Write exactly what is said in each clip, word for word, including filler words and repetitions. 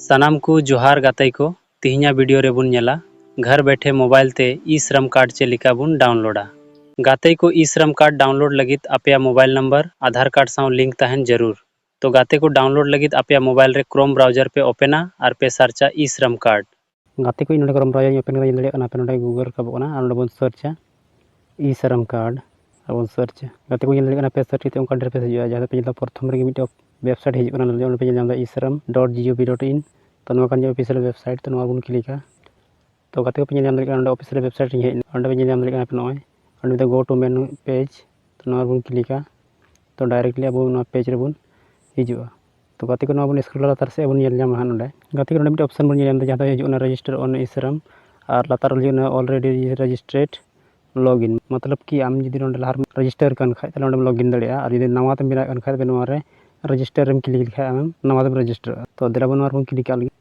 ᱥᱟᱱᱟᱢ ᱠᱚ ᱡᱚᱦᱟᱨ ᱜᱟᱛᱮ ᱠᱚ, ᱛᱤᱦᱤᱧᱟᱜ video ᱨᱮᱵᱚᱱ ᱧᱮᱞᱟ ᱜᱷᱟᱨ ᱵᱮᱴᱷᱮ mobile ᱛᱮ e-shram card ᱪᱮᱫ ᱞᱮᱠᱟ ᱵᱚᱱ downloadᱟ᱾ ᱜᱟᱛᱮ ᱠᱚ, e-shram card download ᱞᱟᱹᱜᱤᱫ ᱟᱯᱮᱭᱟᱜ mobile number ᱟᱫᱷᱟᱨ card ᱥᱟᱶ link ᱛᱟᱦᱮᱱ ᱡᱟᱹᱨᱩᱲ᱾ ᱛᱚ ᱜᱟᱛᱮ ᱠᱚ, download ᱞᱟᱹᱜᱤᱫ ᱟᱯᱮᱭᱟᱜ mobile ᱨᱮ Chrome browser ᱯᱮ ᱳᱯᱮᱱᱟ ᱟᱨ ᱯᱮ ᱥᱟᱨᱪᱟ e-shram card᱾ ᱜᱟᱛᱮ ᱠᱚ, ᱤᱧ ᱱᱚᱰᱮ Chrome browser ᱤᱧ ᱳᱯᱮᱱ ᱠᱟᱫᱟ, ᱧᱮᱞ ᱫᱟᱲᱮᱭᱟᱜ ᱠᱟᱱᱟ ᱟᱯᱮ ᱱᱚᱰᱮ Google ᱨᱟᱠᱟᱵᱚᱜ ᱠᱟᱱᱟ ᱟᱨ ᱱᱚᱰᱮ ᱵᱚᱱ ᱥᱟᱨᱪᱟ e-shram card ᱟᱨ ᱵᱚᱱ ᱥᱟᱨᱪᱟ᱾ ᱜᱟᱛᱮ ᱠᱚ, ᱧᱮᱞ ᱫᱟᱲᱮᱭᱟᱜ ᱠᱟᱱᱟ ᱯᱮ ᱥᱟᱨᱪ ᱠᱟᱛᱮ ᱚᱱᱠᱟ ᱰᱷᱮᱨ ᱯᱮ ᱦᱤᱡᱩᱜᱼᱟ, ᱡᱟᱦᱟᱸ ᱫᱚ ᱯᱮ ᱧᱮᱞ ᱫᱟ ᱯᱨᱚᱛᱷᱚᱢ ᱨᱮᱜᱮ ᱢᱤᱫᱴᱮᱱ website ᱦᱤᱡᱩᱜ ᱠᱟᱱᱟ, ᱚᱸᱰᱮ ᱯᱮ ᱧᱮᱞ ᱧᱟᱢ ᱮᱫᱟ e-shram dot gov dot in᱾ ᱛᱚ ᱱᱚᱣᱟ ᱠᱟᱱ ᱜᱮᱭᱟ official website, ᱛᱚ ᱱᱚᱣᱟ ᱵᱚᱱ ᱠᱞᱤᱠᱟ᱾ ᱛᱚ ᱜᱟᱛᱮ ᱠᱚᱯᱮ ᱧᱮᱞ ᱧᱟᱢ ᱫᱟᱲᱮᱭᱟᱜ ᱠᱟᱱᱟ ᱚᱸᱰᱮ official website ᱨᱤᱧ ᱦᱮᱡ ᱮᱱᱟ᱾ ᱚᱸᱰᱮ ᱯᱮ ᱧᱮᱞ ᱧᱟᱢ ᱫᱟᱲᱮᱭᱟᱜ ᱠᱟᱱᱟ ᱯᱮ ᱱᱚᱜᱼᱚᱭ ᱚᱸᱰᱮ ᱫᱚ go to menu page, ᱛᱚ ᱱᱚᱣᱟ ᱨᱮᱵᱚᱱ ᱠᱞᱤᱠᱟ᱾ ᱛᱚ directly ᱟᱵᱚ ᱱᱚᱣᱟ page ᱨᱮᱵᱚᱱ ᱦᱤᱡᱩᱜᱼᱟ᱾ ᱛᱚ ᱜᱟᱛᱮ ᱠᱚ, ᱱᱚᱣᱟ ᱵᱚᱱ scroll ᱞᱟᱛᱟᱨ ᱥᱮᱫ ᱵᱚᱱ ᱧᱮᱞ ᱧᱟᱢᱟ ᱦᱟᱸᱜ ᱱᱚᱰᱮ᱾ ᱜᱟᱛᱮ ᱠᱚ, ᱱᱚᱰᱮ ᱢᱤᱫᱴᱮᱱ option ᱵᱚᱱ ᱧᱮᱞ ᱧᱟᱢ ᱮᱫᱟ, ᱡᱟᱦᱟᱸ ᱫᱚ ᱦᱤᱡᱩᱜ ᱠᱟᱱᱟ register on e-shram ᱟᱨ ᱞᱟᱛᱟᱨ ᱨᱮ ᱦᱤᱡᱩᱜ ᱠᱟᱱᱟ already registered login, ᱢᱚᱛᱞᱚᱵ ᱠᱤ ᱟᱢ ᱡᱩᱫᱤ ᱱᱚᱰᱮ ᱞᱟᱦᱟ ᱨᱮᱢ register ᱠᱟᱱ ᱠᱷᱟᱡ, ᱛᱟᱦᱞᱮ ᱚᱸᱰᱮᱢ login ᱫᱟᱲᱮᱭᱟᱜᱼᱟ, ᱟᱨ ᱡᱩᱫᱤ ᱱᱟᱣᱟ ᱛᱮᱢ ᱵᱮᱱᱟᱣ ᱠᱟᱱ ᱠᱷᱟᱡ, ᱛᱚᱵᱮ ᱱᱚᱣᱟ ᱨᱮ register ᱨᱮᱢ click ᱞᱮᱠᱷᱟᱡ ᱟᱢᱮᱢ ᱱᱟᱣᱟ ᱛᱮᱢ registerᱚᱜᱼᱟ᱾ ᱛᱚ ᱫᱮᱞᱟ ᱵᱚᱱ ᱱᱚᱣᱟ ᱨᱮᱵᱚᱱ click ᱠᱟᱜ ᱞᱮᱜᱮ᱾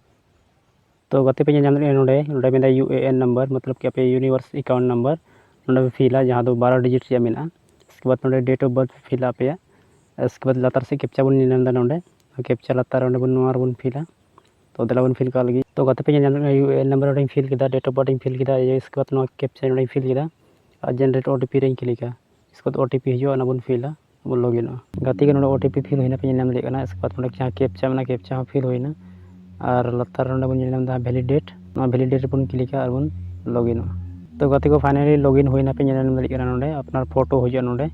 ᱛᱚ ᱜᱟᱛᱮ ᱯᱮ ᱧᱮᱞ ᱧᱟᱢ ᱫᱟᱲᱮᱭᱟᱜᱼᱟ ᱱᱚᱰᱮ, ᱱᱚᱰᱮ ᱢᱮᱱᱫᱟ U A N number, ᱢᱚᱛᱞᱚᱵ ᱠᱤ ᱟᱯᱮ universe account number ᱱᱚᱰᱮ ᱯᱮ ᱯᱷᱤᱞᱟ, ᱡᱟᱦᱟᱸ ᱫᱚ ᱵᱟᱨᱚ digit ᱨᱮᱭᱟᱜ ᱢᱮᱱᱟᱜᱼᱟ᱾ ᱤᱥᱠᱮ ᱵᱟᱫ ᱱᱚᱰᱮ date of birth ᱯᱮ ᱯᱷᱤᱞᱟ ᱟᱯᱮᱭᱟᱜ᱾ ᱤᱥᱠᱮ ᱵᱟᱫ ᱞᱟᱛᱟᱨ ᱥᱮᱫ captcha ᱵᱚᱱ ᱧᱮᱞ ᱧᱟᱢ ᱮᱫᱟ ᱱᱚᱰᱮ, captcha ᱞᱟᱛᱟᱨ ᱨᱮ ᱚᱸᱰᱮ ᱵᱚᱱ, ᱱᱚᱣᱟ ᱨᱮᱵᱚᱱ ᱯᱷᱤᱞᱟ᱾ ᱛᱚ ᱫᱮᱞᱟ ᱵᱚᱱ ᱯᱷᱤᱞ ᱠᱟᱜ ᱞᱟᱹᱜᱤᱫ᱾ ᱛᱚ ᱜᱟᱛᱮ ᱯᱮ ᱧᱮᱞ ᱧᱟᱢ ᱫᱟᱲᱮᱭᱟᱜᱼᱟ, U A N number ᱚᱸᱰᱮᱧ ᱯᱷᱤᱞ ᱠᱮᱫᱟ, date of birth ᱤᱧ ᱯᱷᱤᱞ ᱠᱮᱫᱟ, ᱤᱥᱠᱮ ᱵᱟᱫ ᱱᱚᱣᱟ captcha ᱱᱚᱰᱮᱧ ᱯᱷᱤᱞ ᱠᱮᱫᱟ ᱟᱨ generate O T P ᱨᱮᱧ ᱠᱞᱤᱠᱟ᱾ ᱤᱥᱠᱮ ᱵᱟᱫ O T P ᱦᱤᱡᱩᱜᱼᱟ, ᱚᱱᱟ ᱵᱚᱱ ᱯᱷᱤᱞᱟ, ᱵᱚᱱ ᱞᱚᱜᱤᱱᱚᱜᱼᱟ᱾ ᱜᱟᱛᱮ ᱜᱮ, ᱱᱚᱰᱮ O T P ᱯᱷᱤᱞ ᱦᱩᱭᱱᱟ, ᱯᱮ ᱧᱮᱞ ᱧᱟᱢ ᱫᱟᱲᱮᱭᱟᱜ ᱠᱟᱱᱟ᱾ ᱤᱥᱠᱮ ᱵᱟᱫ ᱱᱚᱰᱮ ᱡᱟᱦᱟᱸ captcha ᱢᱮᱱᱟᱜᱼᱟ, captcha ᱦᱚᱸ ᱯᱷᱤᱞ ᱦᱩᱭᱱᱟ ᱟᱨ ᱞᱟᱛᱟᱨ ᱨᱮ ᱱᱚᱰᱮ ᱵᱚᱱ ᱧᱮᱞ ᱧᱟᱢ ᱮᱫᱟ validate, ᱱᱚᱣᱟ validate ᱨᱮᱵᱚᱱ ᱠᱞᱤᱠᱟ ᱟᱨ ᱵᱚᱱ ᱞᱚᱜᱤᱱᱚᱜᱼᱟ᱾ ᱛᱚ ᱜᱟᱛᱮ ᱠᱚ, finally ᱞᱚᱜᱤᱱ ᱦᱩᱭᱱᱟ, ᱯᱮ ᱧᱮᱞ ᱧᱟᱢ ᱫᱟᱲᱮᱭᱟᱜ ᱠᱟᱱᱟ ᱱᱚᱰᱮ ᱟᱯᱱᱟᱨ ᱯᱷᱳᱴᱳ ᱦᱤᱡᱩᱜᱼᱟ ᱱᱚᱰᱮ᱾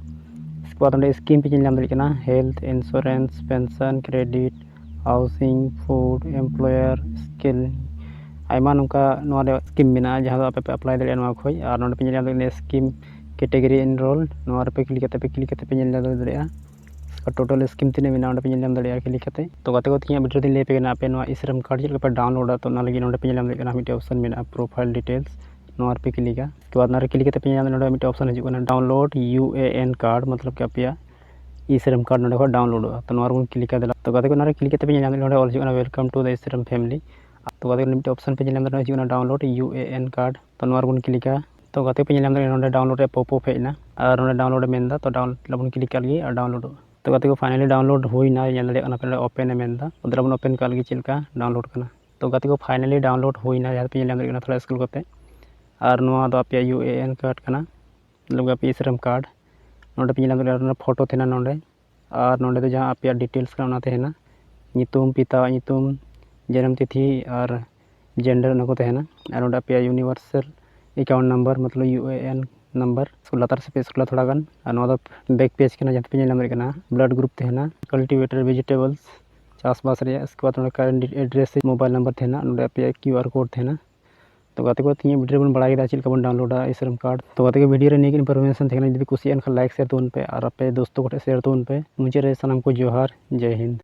ᱤᱥᱠᱮ ᱵᱟᱫ ᱱᱚᱰᱮ scheme ᱯᱮ ᱧᱮᱞ ᱧᱟᱢ ᱫᱟᱲᱮᱭᱟᱜ ᱠᱟᱱᱟ, health insurance, pension, credit, housing, food, employer, skill, ᱟᱭᱢᱟ ᱱᱚᱝᱠᱟ ᱱᱚᱣᱟ ᱨᱮ scheme ᱢᱮᱱᱟᱜᱼᱟ, ᱡᱟᱦᱟᱸ ᱫᱚ ᱟᱯᱮ ᱯᱮ apply ᱫᱟᱲᱮᱭᱟᱜᱼᱟ ᱱᱚᱣᱟ ᱠᱷᱚᱡ᱾ ᱟᱨ ᱱᱚᱰᱮ ᱯᱮ ᱧᱮᱞ ᱧᱟᱢ ᱫᱟᱲᱮᱭᱟᱜ ᱠᱟᱱᱟ scheme category enrolled, ᱱᱚᱣᱟ ᱨᱮᱯᱮ click ᱠᱟᱛᱮ ᱯᱮ click ᱠᱟᱛᱮ ᱯᱮ ᱧᱮᱞ ᱧᱟᱢ ᱫᱟᱲᱮᱭᱟᱜᱼᱟ᱾ ᱴᱳᱴᱟᱞ scheme ᱛᱤᱱᱟᱹᱜ ᱢᱮᱱᱟᱜᱼᱟ, ᱚᱸᱰᱮ ᱯᱮ ᱧᱮᱞ ᱧᱟᱢ ᱫᱟᱲᱮᱭᱟᱜᱼᱟ click ᱠᱟᱛᱮ᱾ ᱛᱚ ᱜᱟᱛᱮ ᱠᱚ, ᱛᱮᱦᱮᱧᱟᱜ video ᱨᱮᱫᱚᱧ ᱞᱟᱹᱭ ᱟᱯᱮ ᱠᱟᱱᱟ ᱟᱯᱮ ᱱᱚᱣᱟ e-shram card ᱪᱮᱫ ᱞᱮᱠᱟ ᱯᱮ downloadᱟ᱾ ᱛᱚ ᱚᱱᱟ ᱞᱟᱹᱜᱤᱫ ᱱᱚᱰᱮ ᱯᱮ ᱧᱮᱞ ᱧᱟᱢ ᱫᱟᱲᱮᱭᱟᱜ ᱠᱟᱱᱟ ᱢᱤᱫᱴᱮᱱ option ᱢᱮᱱᱟᱜᱼᱟ, profile details, ᱱᱚᱣᱟ ᱨᱮᱯᱮ ᱠᱞᱤᱠᱟ᱾ ᱩᱥᱠᱮ ᱵᱟᱫ ᱚᱱᱟ ᱨᱮ click ᱠᱟᱛᱮ ᱯᱮ ᱧᱮᱞ ᱧᱟᱢ ᱫᱟᱲᱮᱭᱟᱜᱼᱟ ᱱᱚᱰᱮ ᱢᱤᱫᱴᱮᱱ option ᱦᱤᱡᱩᱜ ᱠᱟᱱᱟ download U A N card, ᱢᱚᱛᱞᱚᱵ ᱠᱤ ᱟᱯᱮᱭᱟᱜ e-shram card ᱱᱚᱰᱮ ᱠᱷᱚᱱ downloadᱚᱜᱼᱟ᱾ ᱛᱚ ᱱᱚᱣᱟ ᱨᱮᱵᱚᱱ ᱠᱞᱤᱠᱟ ᱫᱮᱞᱟ᱾ ᱛᱚ ᱜᱟᱛᱮ ᱠᱚ, ᱚᱱᱟ ᱨᱮ click ᱠᱟᱛᱮ ᱯᱮ ᱧᱮᱞ ᱧᱟᱢ ᱫᱟᱲᱮᱭᱟᱜᱼᱟ ᱱᱚᱰᱮ ᱚᱞ ᱦᱤᱡᱩᱜ ᱠᱟᱱᱟ welcome to the e-shram family᱾ ᱛᱚ ᱜᱟᱛᱮ ᱠᱚ, ᱢᱤᱫᱴᱮᱱ option ᱯᱮ ᱧᱮᱞ ᱧᱟᱢ ᱫᱟᱲᱮᱭᱟᱜᱼᱟ ᱦᱤᱡᱩᱜ ᱠᱟᱱᱟ download U A N card᱾ ᱛᱚ ᱱᱚᱣᱟ ᱨᱮᱵᱚᱱ ᱠᱞᱤᱠᱟ᱾ ᱛᱚ ᱜᱟᱛᱮ ᱯᱮ ᱧᱮᱞ ᱧᱟᱢ ᱫᱟᱲᱮᱭᱟᱜᱼᱟ ᱱᱚᱰᱮ download ᱨᱮ pop up ᱦᱮᱡ ᱮᱱᱟ ᱟᱨ ᱱᱚᱰᱮ download ᱮ ᱢᱮᱱᱫᱟ᱾ ᱛᱚ download ᱵᱚᱱ click ᱠᱟᱜ ᱞᱮᱜᱮ ᱟᱨ downloadᱚᱜᱼᱟ᱾ ᱛᱚ ᱜᱟᱛᱮ ᱠᱚ, finally download ᱦᱩᱭᱱᱟ, ᱧᱮᱞ ᱫᱟᱲᱮᱭᱟᱜ ᱠᱟᱱᱟ ᱯᱮ ᱱᱚᱰᱮ open ᱮ ᱢᱮᱱᱫᱟ᱾ ᱛᱚ ᱫᱮᱞᱟ ᱵᱚᱱ open ᱠᱟᱜ ᱞᱮᱜᱮ ᱪᱮᱫ ᱞᱮᱠᱟ download ᱠᱟᱱᱟ᱾ ᱛᱚ ᱜᱟᱛᱮ ᱠᱚ, finally download ᱦᱩᱭᱱᱟ, ᱡᱟᱦᱟᱸ ᱯᱮ ᱧᱮᱞ ᱧᱟᱢ ᱫᱟᱲᱮᱭᱟᱜ ᱠᱟᱱᱟ ᱛᱷᱚᱲᱟ scroll ᱠᱟᱛᱮ᱾ ᱟᱨ ᱱᱚᱣᱟ ᱫᱚ ᱟᱯᱮᱭᱟᱜ U A N card ᱠᱟᱱᱟ, ᱢᱚᱛᱞᱚᱵ ᱟᱯᱮ ᱤᱥᱨᱮᱢ card᱾ ᱱᱚᱰᱮ ᱯᱮ ᱧᱮᱞ ᱧᱟᱢ ᱫᱟᱲᱮᱭᱟᱜᱼᱟ, ᱱᱚᱰᱮ photo ᱛᱟᱦᱮᱱᱟ ᱱᱚᱰᱮ᱾ ᱟᱨ ᱱᱚᱰᱮ ᱫᱚ ᱡᱟᱦᱟᱸ ᱟᱯᱮᱭᱟᱜ details ᱠᱟᱱᱟ ᱚᱱᱟ ᱛᱟᱦᱮᱱᱟ, ᱧᱩᱛᱩᱢ, ᱯᱤᱛᱟᱣᱟᱜ ᱧᱩᱛᱩᱢ, ᱡᱟᱱᱟᱢ ᱛᱤᱛᱷᱤ ᱟᱨ gender, ᱚᱱᱟ ᱠᱚ ᱛᱟᱦᱮᱱᱟ᱾ ᱟᱨ ᱱᱚᱰᱮ ᱟᱯᱮᱭᱟᱜ universal account number, ᱢᱚᱛᱞᱚᱵ U A N number᱾ ᱞᱟᱛᱟᱨ ᱥᱮᱫ ᱯᱮ scrollᱟ ᱛᱷᱚᱲᱟ ᱜᱟᱱ, ᱟᱨ ᱱᱚᱣᱟ ᱫᱚ back page ᱠᱟᱱᱟ, ᱡᱟᱦᱟᱸ ᱯᱮ ᱧᱮᱞ ᱧᱟᱢ ᱫᱟᱲᱮᱭᱟᱜ ᱠᱟᱱᱟ, blood group ᱛᱟᱦᱮᱱᱟ, cultivator, vegetables, ᱪᱟᱥᱵᱟᱥ ᱨᱮᱭᱟᱜ᱾ ᱩᱥᱠᱮ ᱵᱟᱫ ᱱᱚᱰᱮ current address, mobile number ᱛᱟᱦᱮᱱᱟ, ᱱᱚᱰᱮ ᱟᱯᱮᱭᱟᱜ Q R code ᱛᱟᱦᱮᱱᱟ᱾ ᱛᱚ ᱜᱟᱛᱮ ᱠᱚ, ᱛᱮᱦᱮᱧ video ᱵᱚᱱ ᱵᱟᱲᱟᱭ ᱠᱮᱫᱟ ᱪᱮᱫ ᱞᱮᱠᱟ ᱵᱚᱱ downloadᱟ ᱤᱥᱨᱮᱢ card᱾ ᱛᱚ ᱜᱟᱛᱮ ᱠᱚ, video ᱨᱮ ᱱᱤᱭᱟᱹ ᱜᱮ information ᱛᱟᱦᱮᱸ ᱠᱟᱱᱟ᱾ ᱡᱩᱫᱤ ᱠᱩᱥᱤᱭᱟᱜ ᱠᱷᱟᱱ like share ᱛᱟᱵᱚᱱ ᱯᱮ ᱟᱨ ᱟᱯᱮ ᱫᱳᱥᱛᱚ ᱠᱚᱴᱷᱮᱱ share ᱛᱟᱵᱚᱱ ᱯᱮ᱾ ᱢᱩᱪᱟᱹᱫ ᱨᱮ ᱥᱟᱱᱟᱢ ᱠᱚ ᱡᱚᱦᱟᱨ, ᱡᱟᱭ ᱦᱤᱱᱫ᱾